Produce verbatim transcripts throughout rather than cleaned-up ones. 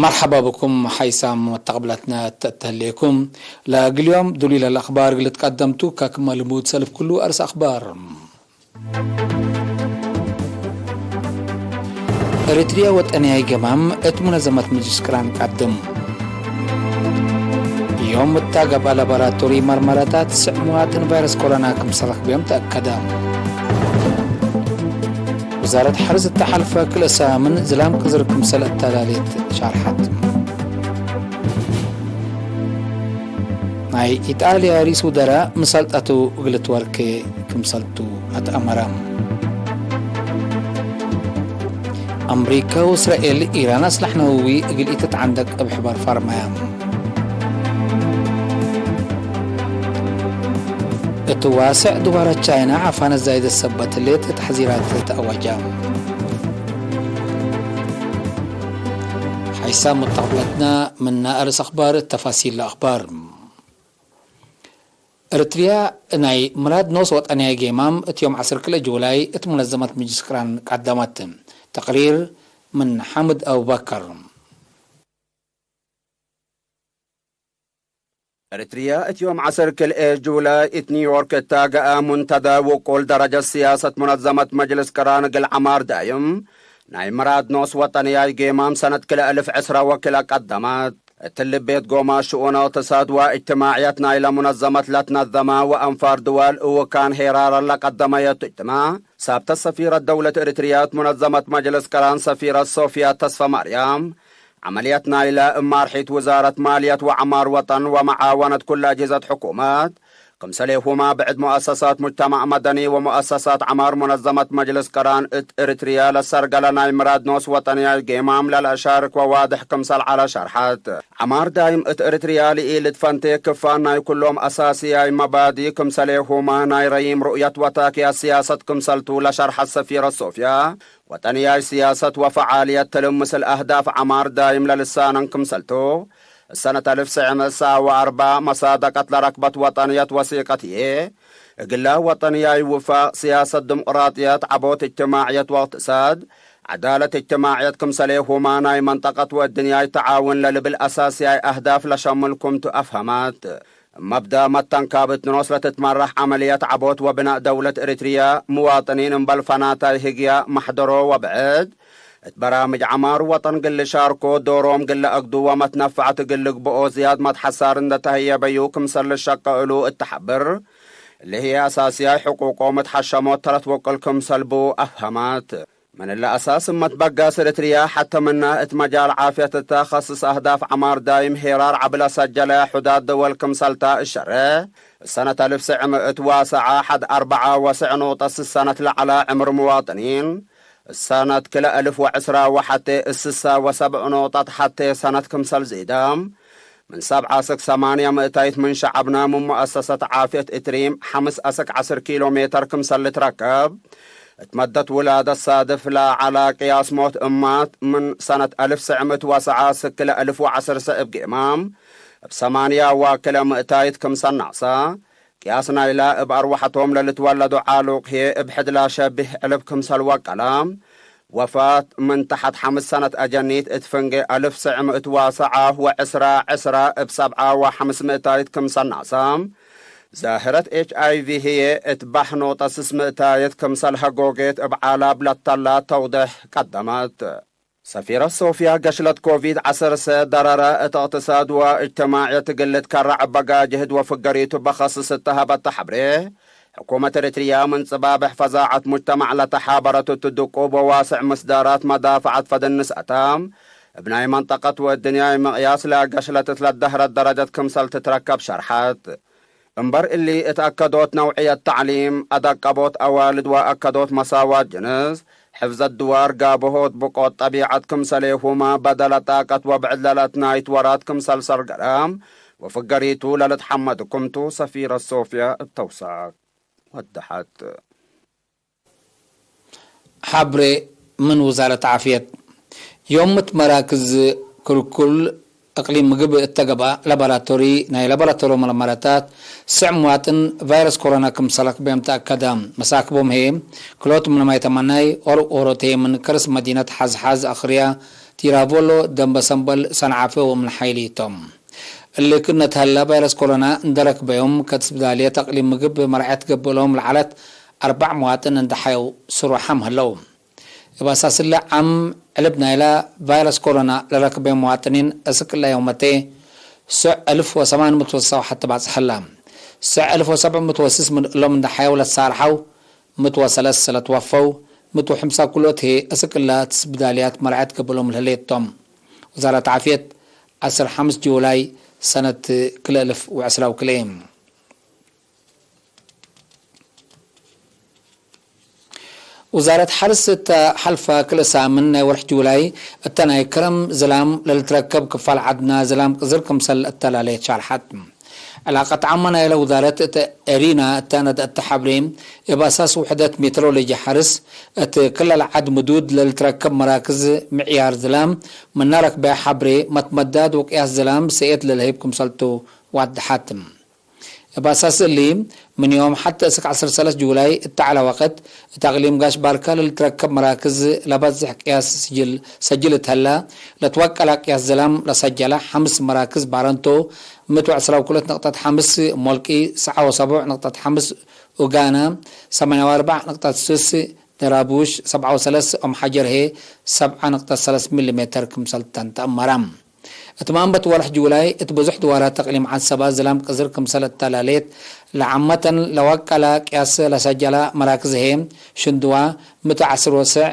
መርሐባ ብኩም ሓይሳም መተቅብላትና ተተህሌኩም። ለእግል ዮም ዱሉይ ለለአክባር እግል ትቀደምቱ ከክመ ልሙድ ሰልፍ ክሉ አርስ አክባር። ኤሪትርያ ወጠንያይ ገማም እት ሙነዘመት ምጅልስ ቅራን ቀድም። ዮም እተ ገብአ ላቦራቶሪ መርመረታት ስዕ ሙዋጥን ቫይረስ ኮሮና ክምሰል ረክቤም ተአከደ። ውዛረት ሐርስ እተ ሐልፈ ክልኤ ሳምን ዝላም ቅዝር ክምሰል አተላሌት ሻርሐት። ናይ ኢጣልያ ሪስ ውደራ ምሰልጠቱ እግል ትወርኬ ክምሰልቱ አትአመረ። አምሪከ ወእስራኤል ኢራን አስላሕ ነወዊ እግል ኢትትዓንደቅ እብ ሕበር ፈርመያ። እት ዋስዕ ድዋረ ቻይና ዓፋነት ዛይደት ሰበት ህሌት ተሕዚራት ተአወጀ። ሓይሳም መተቅብለትና ምነ አርስ አክባር እት ተፋሲል ለአክባር። ኤሪትርያ ናይ ምራድ ኖስ ወጠንያይ ጌማም እት ዮም ዐስር ክልኤ ጁላይ እት ሙነዘመት ምጅልስ ቅራን ቀደመት። ተቅሪር ምን ሓምድ አቡበከር። ኤሪትርያ እት ዮም ዐስር ክልኤ ጁላይ እት ኒውዮርክ እተ ገአ ሙንተደ ውቁል ደረጀት ስያሰት ሙነዘመት መጅልስ ቅራን እግል ዐማር ዳይም ናይ ምራድ ኖስ ወጠንያይ ጌማም ሰነት ክልኤ እልፍ ዕስረ ወክልኤ ቀደመት። እትሊ ቤት ጎማ ሽኡን እቅትሳድ ወእጅትማዕየት ናይለ ሙነዘመት ለትነዘመ ወአንፋር ድወል እውካን ሄራረን ለቀደመየቱ እጅትማዕ፣ ሳብተት ሰፊረት ደውለት ኤሪትርያ እት ሙነዘመት መጅልስ ቅራን ሰፊረት ሶፍያ ተስፈማርያም፣ ዐመልየት ናይለ እብ ማርሒት ውዛረት ማልየት ወዐማር ወጠን ወመዓወነት ኩለ አጅህዘት ሕኩመት፣ ክምሰሌሁመ ብዕድ ሙአሰሳት ሙጅተማዕ መደኒ ወሙአሰሳት ዐማር ሙነዘመት መጅልስ ቅራን እት ኤሪትርያ ለሰርገለ ናይ ምራድ ኖስ ወጠንያይ ጌማም ለለአሻርክ ወዋድሕ ክምሰል ዐለ ሸርሐት። ዐማር ዳይም እት ኤሪትርያ ለኢልትፈንቴ ክፋን ናይ ኩሎም አሳስያይ መባዲ ክምሰሌሁመ ናይ ረዪም ሩእየት ወታክያት ስያሰት ክምሰልቱ ለሸርሐት ሰፊረት ሶፍያ፣ ወጠንያይ ስያሰት ወፈዓልየት ትልም ምስል አህዳፍ ዐማር ዳይም ለልሳነን ክምሰልቱ፣ ሰነት አልፍ ትስዕ ምእት ሰብዓ ወአርበዕ መሳደቀት ለረክበት ወጠንየት ወሲቀት ህዬ፣ እግለ ወጠንያይ ውፋቅ፣ ስያሰት ዲሙቅራጥየት፣ ዐቦት እጅትማዕየት ወእቅትሳድ፣ ዐዳለት እጅትማዕየት ክምሰሌሁመ ናይ መንጠቀት ወእድንያይ ተዓውን ለልብል አሳስያይ አህዳፍ ለሸምል ክምቱ አፍሀመት። እብ መብዳ መተንካብት ኖስ ለትትመራሕ ዐመልየት ዐቦት ወብናእ ደውለት ኤሪትርያ፣ ምዋጥኒን እምበል ፈናታይ ህግያ፣ መሕደሮ ወብዕድ እት በራምጅ ዐማር ወጠን እግል ልሻርኮ፣ ዶሮም እግል ለአግዱ ወመትነፈዐት እግል ልግብኦ ዝያድ መትሐሳር እንዴ ተህየበዩ ክምሰል ልሸቀ እሉ እት ተሐብር፣ እሊ ህዬ አሳስያይ ሕቁቆም እት ሐሸሞት ተረት ወቅል ክምሰል ቡ አፍሀመት። ምን እለ አሳስ እመት በጋስ ኤሪትርያ ሐተ ምነ እት መጃል ዓፍየት እተ ከስስ አህዳፍ ዐማር ዳይም ሄራር ዐቢ ለሰጀለ ሑዳድ ደወል ክምሰልታ እሸሬ፣ ሰነት አልፍ ትስዕ ምእት ወሰብዓ ሐድ አርበዓ ወትስዕ ኑቅጠ ስስ ሰነት ለዐለ ዕምር ምዋጥኒን፣ ሰነት ክልኤ አልፍ ወዕስራ ወሐቴ እት ስሳ ወሰብዕ ኑቅጠት ሐቴ ሰነት ክምሰል ዚደ፣ ምን ሰብዓ እስክ ሰማንያ ምእታይት ምን ሸዐብነ ምን ሙአሰሰት ዓፍየት እትሪም ሐምስ አስክ ዐስር ኪሎ ሜተር ክምሰል ልትረከብ፣ እት መደት ውላደት ሳድፍ ለዐለ ቅያስ ሞት እማት፣ ምን ሰነት አልፍ ትስዕ ምእት ወሰብዓ እስክ ክልኤ አልፍ ወዐስር ሰ እብ ጌማም፣ እብ ሰማንያ ወክልኤ ምእታይት ክምሰል ነቅሰ፣ ቅያስ ናይለ እብ አርወሐቶም ለልትወለዱ ዓሉቅ ህዬ እብ ሕድ ለሸብህ ዕልብ ክምሰል ወቀለ፣ ወፋት ምን ተሐት ሐምስ ሰነት አጀኒት እት ፍንጌ አልፍ ትስዕ ምእት ወሰብዓ ወዕስራ ዕስራ እብ ሰብዓ ወሐምስ ምእታይት ክምሰል ነቅሰ፣ ዛህረት ኤች አይ ቪ ህዬ እት ባሕ ኖቅጠ ስስ ምእታይት ክምሰል ሀጎጌት እብ ዓላብ ለተላ ተውደሕ ቀደመት። ሰፊረት ሶፍያ፣ ገሽለት ኮቪድ ዐሰርተ ደረረ እት እቅትሳድ ወእጅትማዕየት እግል ልትከረዕ እበ ጋጅህድ ወፍገሪቱ በከስስ እተ ሀበተ ሐብሬ፣ ሕኩመት ኤሪትርያ ምን ጽባብሕ ፈዛዐት ሙጅተማዕ ለተሓበረት እቱ ድቁብ ወዋስዕ ምስዳራት መዳፍዐት ፈድን ንስአተ፣ እብ ናይ መንጠቀት ወእድንያይ ምቅያስ ለገሽለት እት ለደህረት ደረጀት ክምሰል ትትረከብ ሸርሐት። እምበር እሊ፣ እት አከዶት ነውዕየት ተዕሊም፣ አደቀቦት አዋልድ ወአከዶት መሳዋት ጅንስ፣ ሕፍዘት ድዋር፣ ጋብሆት ብቆት ጠቢዐት ክምሰሌሁመ በደለ ጣቀት ወብዕድ ለለትናይት ወራት ክምሰል ሰርገረ ወፍገሪቱ ለልትሐመድ ክምቱ ሰፊረት ሶፍያ እብ ተውሳክ ወደሐት። ሐብሬ ምን ውዛረት ዓፍየት። ዮም እት መራክዝ ክልኩል እቅሊም ምግብ እተ ገብአ ላቦራቶሪ፣ ናይ ላቦራቶሪ መርመረታት ስዕ ምዋጥን ቫይረስ ኮሮና ክምሰል ረክቤም ተአከደ። መሳክቦም ህዬ፣ ክልኦት ምንመ ተመናይ ኦር ኦሮት ህዬ ምን ከርስ መዲነት ሐዝሐዝ አክርያ ቲራቮሎ፣ ደምበ ሰምበል፣ ሰንዓፈ ወእምን ሓይሊ ቶም። እሊ ክነት ሀለ፣ ቫይረስ ኮሮና እንደ ረክበዮም፣ ከትስብዳልየት አቅሊም ምግብ መርዐት ገብእሎም ለዐለት አርበዕ መዋጥን እንደ ሐየው ስሩሓም ህለው። እብ አሳስለ ዓም ዕልብ ናይላ ቫይረስ ኮሮና ለረክበዮም መዋጥኒን እስክ እለ ዮመቴ፣ ስዕ አልፍ ወሰማን ምእት ወሰው ሐተ ባጽሕ ህላ። ስዕ አልፍ ወሰብዕ ምእት ወስስ ምን እሎም እንደ ሐየው ለትሳርሐው፣ ምእት ወሰለስ ለትወፈው፣ ምእት ወሐምሳ ኩሎት ህዬ እስክ እለ ትስብዳልያት መርዐት ገብእሎም ለህሌት ቶም። ውዛረት ዓፍየት፣ ዐስር ሐምስ ጁላይ ሰነት ክልኤ አልፍ ወዕስራ ወክልኤ። ውዛረት ሐርስ እተ ሐልፈ ክልኤ ሳምን ናይ ወርሕ ጁላይ እተ ናይ ከረም ዝላም ለልትረከብ ክፋል ዐድና ዝላም ቅዝር ክምሰል እተላለየት ሻርሐት። ዕላቀት ዓመ ናይለ ውዛረት እተ ኤሪና እተ ነድአተ ሐብሬ፣ እብ አሳስ ውሕደት ሜትሮሎጂ ሐርስ፣ እት ክለ ለዐድ ምዱድ ለልትረከብ መራክዝ ምዕያር ዝላም ምነ ረክበ ሐብሬ፣ መትመዳድ ወቅያስ ዝላም ሰኤት ለልህይብ ክምሰልቱ ዋድሐት። እብ አሳስ እሊ፣ ምን ዮም ሐቴ እስክ ዐስር ሰለስ ጁላይ እተ ዐለ ወቅት፣ እት አቅሊም ጋሽ ባርከ ለልትረከብ መራክዝ ለበዝሕ ቅያስ ስጅል ሰጅል እት ሀለ፣ ለትወቀላ ቅያስ ዝላም ለሰጀለ ሐምስ መራክዝ ባረንቶ፣ ምእት ወዕስራ ወክልኦት ነቅጠት ሐምስ ሞልቂ፣ ሰዓ ወሰቡዕ ነቅጠት ሐምስ ኡጋና፣ ሰማንያ ወአርበዕ ነቅጠት ስስ ደራቡሽ፣ ሰብዓ ወሰለስ ኦም ሐጀር ህዬ፣ ሰብዓ ነቅጠት ሰለስ ሚሊ ሜተር ክምሰል ተንተአመረ። እት ማንበት ወርሕ ጁላይ፣ እት ብዙሕ ድዋራት አቅሊም ዐሰባ ዝላም ቅዝር ክምሰል እተላሌት፣ ለዓመተን ለወቀላ ቅያስ ለሰጀላ መራክዝ ህዬ፣ ሽንድዋ፣ ምእት ወዐስር ወስዕ፣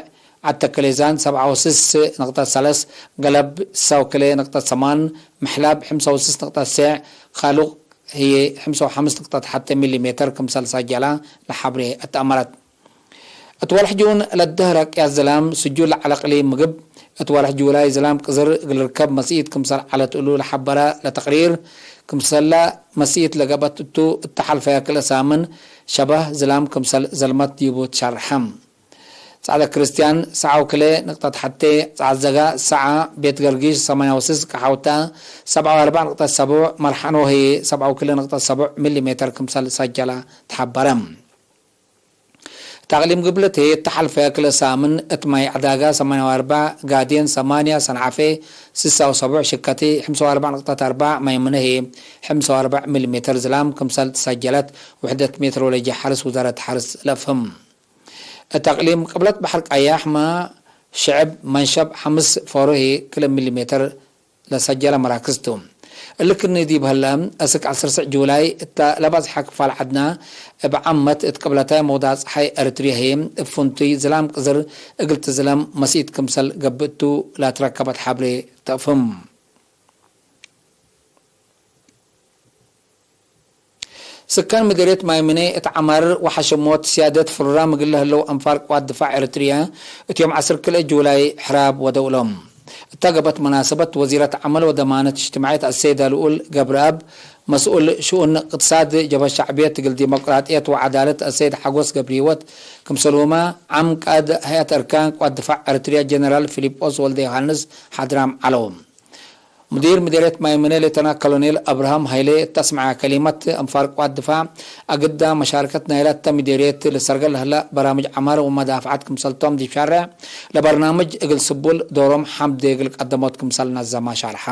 ዐድ ተክሌዛን፣ ሰብዓ ወስስ ነቅጠት ሰለስ፣ ገለብ፣ ስሳ ወክልኤ ነቅጠት ሰማን፣ ምሕላብ፣ ሕምሳ ወስስ ነቅጠት ሴዕ፣ ካሉቅ ህዬ፣ ሕምሳ ወሐምስ ነቅጠት ሐቴ ሚሊ ሜተር ክምሰል ሰጀላ ለሐብሬ አትአመረት። እት ወርሕ ጁን ለደህረ ቅያስ ዝላም ስጁል ለዐለ አቅሊም ምግብ፣ እት ወርሕ ጁላይ ዝላም ቅዝር እግል ርከብ መስኢት ክምሰል ዐለት እሉ ለሐበረ ለተቅሪር፣ ክምሰለ መስኢት ለገብአት እቱ፣ እተ ሐልፈየ ክልኤ ሳምን ሸበህ ዝላም ክምሰል ዘልመት ዲቡ ትሸርሐ። ጸዕደ ክርስትያን፣ ሰዓ ወክልኤ ነቅጠት ሐቴ፣ ጸዕዘጋ፣ ሰዓ፣ ቤት ገርጊሽ፣ ሰማንያ ወስስ፣ ቀሐውተ፣ ሰብዓ ወአርበዕ ነቅጠት ሰቡዕ፣ መርሐኖ ህዬ፣ ሰብዓ ወክልኤ ነቅጠት ሰቡዕ ሚሊ ሜተር ክምሰል ሰጀለ ተሐበረ። እት አቅሊም ግብለት ህዬ እተ ሐልፈየ ክልኤ ሳምን እት ማይ ዐዳጋ ሰማንያ ወአርበዕ፣ ጋዴን ሰማንያ፣ ሰንዓፌ ስሳ ወሰቡዕ፣ ሽከቲ ሕምሳ ወአርበዕ ነቅጠት አርበዕ፣ ማይ ምነ ህዬ ሕምሳ ወአርበዕ ሚሊ ሜተር ዝላም ክምሰል ትሰጀለት ውሕደት ሜትሮሎጂ ሐርስ ውዛረት ሐርስ ለአፍህም። እት አቅሊም ቅብለት በሐር ቀያሕ ማ ሽዕብ መንሸብ ሐምስ ፎሮ ህዬ ክልኤ ሚሊ ሜተር ለሰጀለ መራክዝ ቱ። እሊ ክኒ ዲብ ሀለ፣ እስክ ዐስር ስዕ ጁላይ እተ ለበዝሐ ክፋል ዐድና፣ እብ ዓመት እት ቅብለታይ መውዳዕ ጸሓይ ኤረትርየ ህዬ፣ እብ ፍንቱይ ዝላም ቅዝር እግል ትዝለም መስኢት ክምሰል ገብእ ቱ ለትረከበት ሐብሬ ተአፍህም። ስካን ምዴርየት ማይምኔ እት ዐማር ወሐሸሞት ስያደት ፍሩራም እግል ለህለው አንፋር ቅዋት ድፋዕ ኤረትርየ፣ እት ዮም ዐስር ክልኤ ጁላይ ሕራብ ወደው እሎም። እተ ገብአት መናሰበት ወዚረት ዐመል ወደማነት እጅትማዕየት አሰይድ አልኡል ገብረአብ፣ መስኡል ሽኡን እቅትሳድ ጀብሀት ሸዕብየት እግል ዲሞቅራጥየት ወዐዳለት አሰይድ ሐጎስ ገብረሂወት፣ ክምሰልሁመ ዓም ቃእድ ሀይአት አርካን ቅዋት ድፋዕ ኤረትርየ ጀነራል ፊሊጶስ ወልደ ዮሐንስ ሓድራም ዐለው። ሙዲር ምዴርየት ማይምነ ሌተና ኮሎኔል አብርሃም ሀይሌ እተ አስመዐ ከሊመት፣ አንፋር ቅዋት ድፋዕ አግዳ መሻርከት ናይላ እተ ምዴርየት ልሰርገል ለህለ በራምጅ ዐማር ወመዳፍዐት ክምሰልቶም ዲብ ሻርዕ ለበርናምጅ እግል ስቡል ዶሮም ሐምድ እግል ቀደሞት ክምሰል ነዘመ ሻርሐ።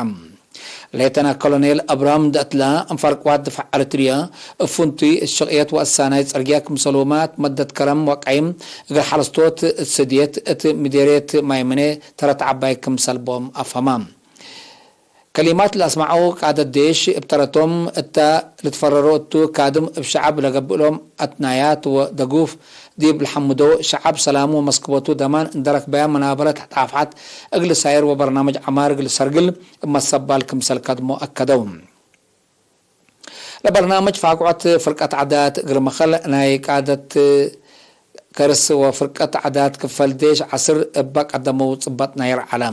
ሌተና ኮሎኔል አብርሃም እንደ እትለ፣ አንፋር ቅዋት ድፋዕ ኤረትርየ እብ ፍንቱይ እት ሽቅየት ወእሳናይ ጽርግየ ክምሰልሁመ እት መደት ከረም ወቀይም እግል ሐረስቶት እት ስድየት እት ምዴርየት ማይምነ ተረት ዐባይ ክምሰል ቦም አፍሀመ። ከሊማት ለአስመዐው ቃደት ዴሽ፣ እብ ተረቶም እተ ልትፈረሮ እቱ፣ ካድም እብ ሸዐብ ለገብእሎም አትናያት ወደጉፍ ዲብ ለሐምዶ፣ ሸዐብ ሰላሙ ወመስክበቱ ደማን እንደ ረክበያ፣ መናበረት ዳፍዐት እግል ሳይር ወበርናምጅ ዐማር እግል ሰርግል እብ መሰባል ክምሰል ከድሞ አከደው። ለበርናምጅ ፋግዖት ፍርቀት ዐዳት እግር መኸል ናይ ቃደት ከርስ ወፍርቀት ዐዳት ክፈል ዴሽ ዐስር እበ ቀደመው ጽበጥ ናይር ዐለ።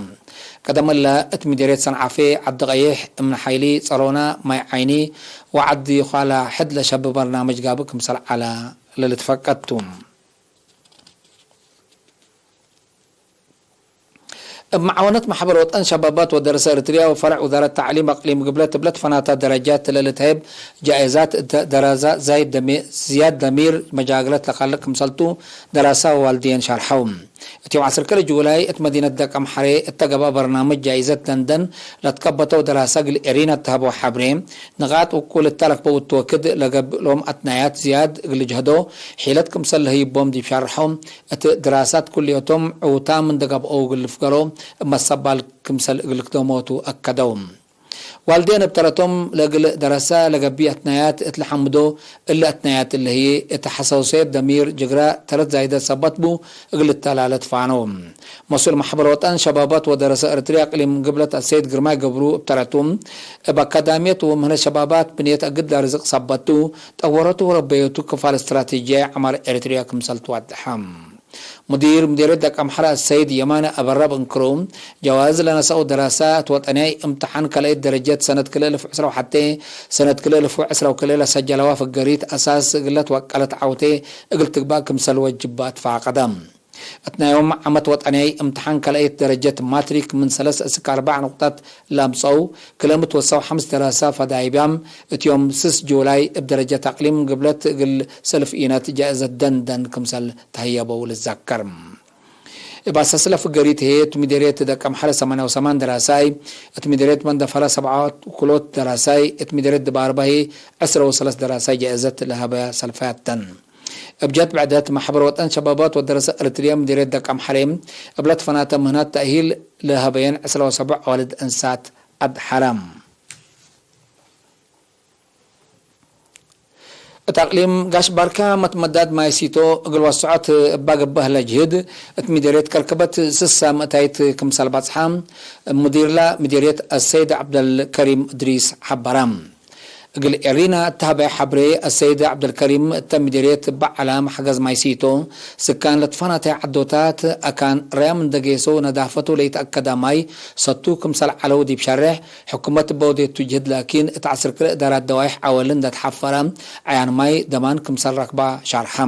ቀደም እለ እት ምዴርየት ሰንዓፌ፣ ዐዲ ቀይሕ፣ እምነ ሓይሊ፣ ጸሮና፣ ማይ ዓይኒ ወዐዲ ኳላ ሕድ ለሸብ በርናምጅ ጋብእ ክምሰል ዐለ ለልትፈቀድ ቱ። እብ መዓወነት መሕበር ወጠን ሸባባት ወደረሰ ኤረትርያ ወፈረዕ ውዛረት ተዕሊም አቅሊም ግብለት እብለ ትፈናታ ደረጃት ለልትሀይብ ጃኢዛት እተ ደራዛ ዛይድ ደሚ-፣ ዝያድ ደሚር መጃግለት ለካልቅ ክምሰልቱ ደራሳ ወዋልድየን ሻርሐው። እት ዮም ዐስር ክልኤ ጁላይ እት መዲነት ደቀምሐሬ እተ ገብአ በርናምጅ ጃይዘት ደንደን ለትከበተው ደራሰ እግል ኤሪና እተ ሀበው ሐብሬ፣ ንቃጥ ውቁል እተ ለክበው እት ወክድ ለገብእ ሎም አትናያት ዝያድ እግል ልጅሀዶ ሒለት ክምሰል ለህይቦም ዲብ ሸርሐው፣ እት ድራሳት ኩልዮቶም ዕውታም እንደ ገብአው እግል ልፍገሮ እብ መሰባል ክምሰል እግል ልክደሞቱ አከደው። ዋልዴን እብ ተረቶም ለእግል ደረሰ ለገብእ አትናያት እት ለሐምዶ፣ እሊ አትናያት እሊ ህዬ እት ሐሰውሰየት ደሚር ጅግረ ተረት ዛይደት ሰበት ቡ እግል ልተላለ ትፋነው። መስኡል መሕበር ወጠን ሸባባት ወደረሰ ኤረትርያ እቅሊም ግብለት አሰይድ ግርማይ ገብሩ እብ ተረቱ፣ እብ አካዳምየት ወምህነት ሸባባት ብንየት አግድ ለርዝቅ ሰበት ቱ፣ ጠወረቱ ወረበየቱ ክፋል እስትራቴጂያይ ዐማር ኤረትርያ ክምሰል ትወድሐ። ሙዲር ምዴርየት ደቀምሐረ አሰይድ የማነ አበራ እብ እንክሩ፣ ጀዋዝ ለነሰአው ደራሰ እት ወጠንያይ እምትሓን ካልአይት ደረጀት ሰነት ክልኤ እልፍ ዕስራ ወሐቴ፣ ሰነት ክልኤ እልፍ ዕስራ ወክልኤ ለሰጀለዋ ፍገሪት አሳስ እግለ ትወቀለት ዐውቴ እግል ትግባእ ክምሰል ወጅባ ትፋቀደ። እት ናይ ዮም ዓመት ወጠንያይ እምትሓን ካልአይት ደረጀት ማትሪክ ምን ሰለስ እስክ አርበዕ ንቁጠት ለአምጸው፣ ክለ ምትወሳው ሐምስ ደራሰ ፈዳይባም፣ እት ዮም ስስ ጁላይ እብ ደረጀት አቅሊም ግብለት እግል ሰልፍ ኢነት ጃእዘት ደንደን ክምሰል ተህየበው ልዘከር። እብ አሳስለ ፍገሪት ህዬ፣ እት ምዴርየት ደቀምሐረ ሰማንያ ወሰማን ደራሳይ፣ እት ምዴርየት መንደፈረ ሰብዓ ወክልኦት ደራሳይ፣ እት ምዴርየት ድባርባ ህዬ ዕስረ ወሰለስ ደራሳይ ጃእዘት ለሀበያ ሰልፋያት ተን። እብ ጀት ብዕደት፣ መሕበር ወጠን ሸባባት ወደረሰ ኤረትርያ ምዴርየት ደቀምሐሬ፣ እብ ለትፈናተ ምህናት ተእሂል ለሀበየን ዕስረ ወሰቡዕ አዋልድ እንሳት አድሐረ። እት አቅሊም ጋሽ ባርካ መትመዳድ ማይ ሲቶ እግል ወሰዖት እባ ገብእ ህለ ጅህድ፣ እት ምዴርየት ከርከበት ስሳ ምእታይት ክምሰል በጽሐ፣ ሙዲርላ ምዴርየት አሰይድ ዐብደልከሪም እድሪስ ሐበረ። እግል ኤሪና እተ ሀበየ ሐብሬ፣ አሰይድ ዐብደልከሪም እተ ምዴርየት በዐለ መሕገዝ ማይ ሲቶ፣ ስካን ለትፈናተ ዐዶታት አካን ረያም እንደ ጌሰው ነዳፈቱ ለይትአከደ ማይ ሰቱ ክምሰል ዐለው ዲብ ሸሬሕ፣ ሕኩመት እበ ወዴቱ ጅህድ ላኪን፣ እት ዐስር ክልኤ እዳራት ደዋይሕ ዐወል እንደ ተሐፈረ ዐያን ማይ ደማን ክምሰል ረክባ ሻርሐ።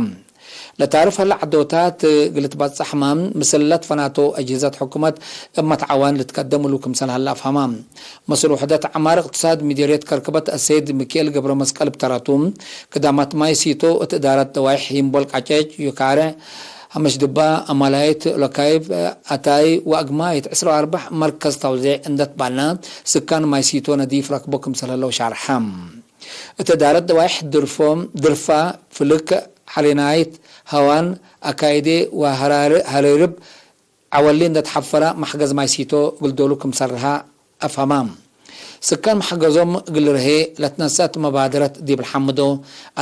ለታርፍ ሀለ ዐዶታት እግል ትበጸሕ ማም፣ ምስል ለትፈናቶ አጅህዘት ሕኩመት እብ መትዓዋን ልትቀደም እሉ ክምሰል ሀለ አፍሀማ። መስኡል ውሕደት ዐማር እቅትሳድ ምዴርየት ከርከበት አሰይድ ሚኪኤል ገብረመስቀል እብ ተረቱ፣ ክዳማት ማይ ሲቶ እት እዳረት ደዋይሕ ሂምቦል ቃጨጭ፣ ዩካሬዕ፣ ሐመሽድባ፣ አማላይት፣ ሎካይብ፣ አታይ ወአግማይት ዕስራ ወአርበዕ መርከዝ ተውዜዕ እንደ ትባልና፣ ስካን ማይ ሲቶ ነዲፍ ረክቦ ክምሰል ህለው ሻርሐ። እት እዳረት ደዋይሕ ድርፎ፣ ድርፋ፣ ፍልክ፣ ሐሬናይት፣ ሀዋን፣ አካይዴ ወሀራር-፣ ሀሬርብ ዐወሊ እንደ ተሐፈረ መሕገዝ ማይ ሲቶ እግል ዶሉ ክም ሰርሀ አፍሀማም። ስካን መሕገዞም እግል ርሄ ለትነሰአት መባደረት ዲብ ለሐምዶ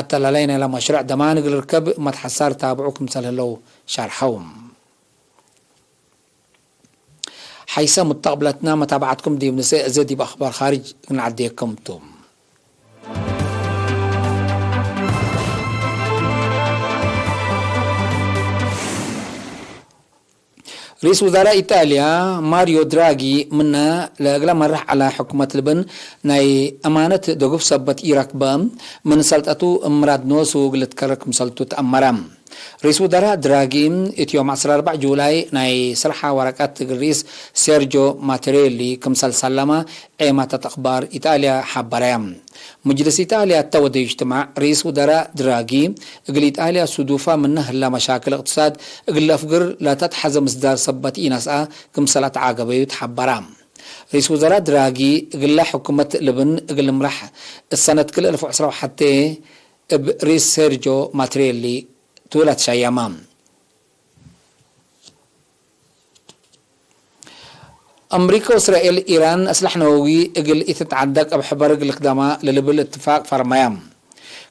አተላላይ ናይለ መሽረዕ ደማን እግል ርከብ መትሐሳር ታብዑ ክምሰል ህለው ሸርሐው። ሐይሰ ሙተቅብለትና መታብዐትኩም ዲብ ንሰእ እዘ ዲብ አኽባር ኻርጅ እግል ነዐዴኩም ቱ። ርኢስ ውዛራእ ኢጣልያ ማርዮ ድራጊ ምነ ለእግለ መርሕ ዐለ ሕኩመት ልብን ናይ አማነት ደጉፍ ሰበት ኢረክበ፣ ምን ሰልጠቱ እብ ምራድ ኖሱ እግል ልትከረር ክምሰልቱ ተአመረ። ርኢስ ውዛራእ ድራጊ እት ዮም ዐስር ወአርበዕ ጁላይ ናይ ስርሓ ወረቀት እግል ርኢስ ሴርጆ ማቴሬሊ ክምሰል ሰለመ ዔማታት አኽባር ኢጣልያ ሐበረ። ምጅልስ ኢጣልያ እተ ወደዩ እጅትማዕ፣ ርኢስ ውዘራእ ድራጊ እግል ኢጣልያ ሱዱፈ ምነ ህለ መሻክል እቅትሳድ እግል ለአፍግር ለተትሐዘ ምስዳር ሰበት ኢነስአ ክምሰል አትዓገበዩ ተሐበረ። ርኢስ ውዘራእ ድራጊ እግለ ሕኩመት ልብን እግል ልምራሕ እሰነት ክልኤ እልፍ ወዕስራ ወሐቴ እብ ርኢስ ሴርጆ ማትሬሊ ቱ ለትሸየመ። አምሪከ ወእስራኤል፣ ኢራን አስላሕ ነወዊ እግል ኢትትዐደቅ እብ ሕበር እግል ልክደማ ለልብል እትፋቅ ፈርመያ።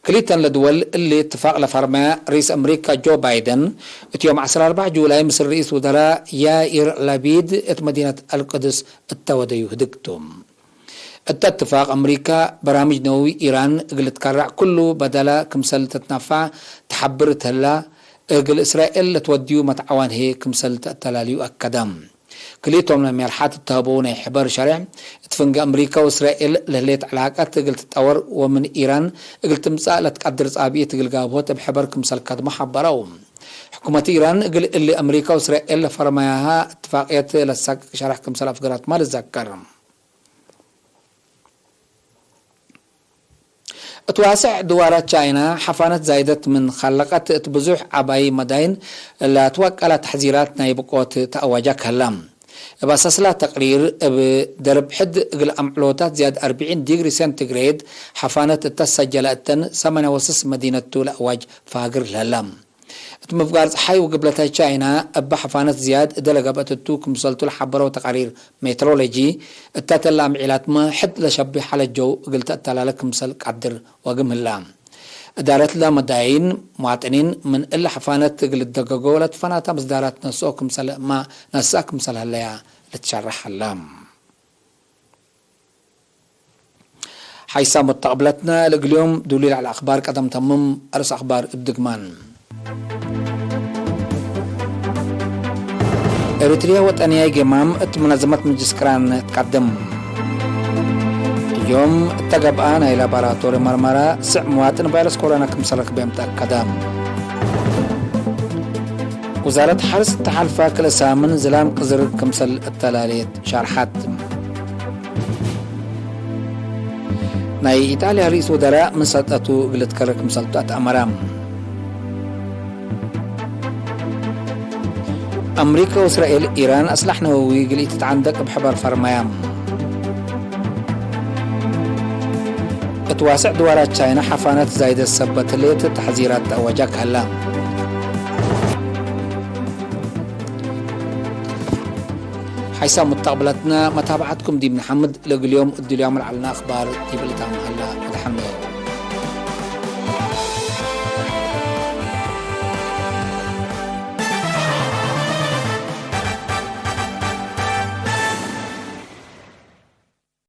ክልኢተን ለድወል እሊ እትፋቅ ለፈርመያ ርኢስ አምሪከ ጆ ባይደን፣ እት ዮም ዐስር ወአርበዕ ጁላይ ምስል ርኢስ ውዘራእ ያኢር ላፒድ እት መዲነት አልቅድስ እተ ወደዩ ህድግ ቱ። እተ እትፋቅ፣ አምሪከ በራምጅ ነወዊ ኢራን እግል ልትከረዕ ክሉ በደለ ክምሰል ትትነፈዕ ተሐብር እት ህላ፣ እግል እስራኤል ለትወድዩ መትዓዋን ህዬ ክምሰል ተአተላልዩ አከደ። ክልኢቶም ለሜርሓት እተሀበው ናይ ሕበር ሸሬዕ፣ እት ፍንጌ አምሪከ ወእስራኤል ለህሌት ዕላቀት እግል ትጠወር ወምን ኢራን እግል ትምጸእ ለትቀድር ጻብኢት እግል ጋብሆት እብ ሕበር ክምሰል ከድሞ ሐበረው። ሕኩመት ኢራን እግል እሊ አምሪከ ወእስራኤል ለፈርመያሃ እትፋቅየት ለሳቅቅ ሸረሕ ክምሰል አፍገረትመ ልዘከር። እት ዋስዕ ድዋራት ቻይና፣ ሐፋነት ዛይደት ምን ኸለቀት፣ እት ብዙሕ ዐባይ መዳይን ለትወቀላ ተሕዚራት ናይ ብቆት ተአዋጃ ከላ። እብ አሳስላ ተቅሪር፣ እብ ደርብ ሕድ እግል አምዕሎታት ዝያድ አርብዒን ዲግሪ ሴንቲግሬድ ሐፋነት እተ ሰጀለ እተን፣ ሰማንያ ወስስ መዲነቱ ለአዋጅ ፋግር ለህላ። እት ምፍጋር ጸሓይ ወግብለተ ቻይና እበ ሐፋነት ዝያድ እደ ለገብአት እቱ ክምሰልቱ ለሐበረው ተቃሪር ሜትሮሎጂ፣ እተ ተለ አምዒላትመ ሕድ ለሸቢ ሐለጀው እግል ተአተላለ ክምሰል ቀድር ወግም ህላ። እዳረት ለመዳይን፣ መዋጥኒን ምን እለ ሐፋነት እግል ልደገጎ ለትፈናተ ምስዳራት ነስኦ ክምሰልማ ነስአ ክምሰል ህለያ ልትሸረሕ ህላ። ሓይሳም ወተቅብለትነ ለእግል ዮም ዱሊ ለዐለ አክባር ቀደም ተምም። አርእስ አክባር እብ ድግማን። ኤሪትርየ ወጠንያይ ጌማም እት መነዘመት ምጅልስ ቅራን ትቀድም። ዮም እተ ገብአ ናይ ላቦራቶሪ መርመራ ስዕ መዋጥን ቫይረስ ኮሮና ክምሰል ረክቤም ተአከደ። ውዛረት ሐርስ እተ ሐልፈ ክልኤ ሳምን ዝላም ቅዝር ክምሰል እተላሌት ሻርሐት። ናይ ኢጣልያ ርኢስ ወዘራእ ምን ሰልጠቱ እግል ልትከረር ክምሰልቱ አትአመረ። አምሪከ ወእስራኤል፣ ኢራን አስላሕ ነወዊ እግል ኢትትዐንደቅ እብ ሕበር ፈርመያ። እት ዋስዕ ድዋራት ቻይና ሐፋነት ዛይደት ሰበት ህሌት ተሕዚራት ተአወጃ ከህላ። ሓይሳም ሙተቅብለትነ መታብዐትኩም ዲብ ነሐምድ፣ ለእግል ዮም እድልያም ለዐልነ አክባር ዲብ ልታም ሀላ። ወደሐን።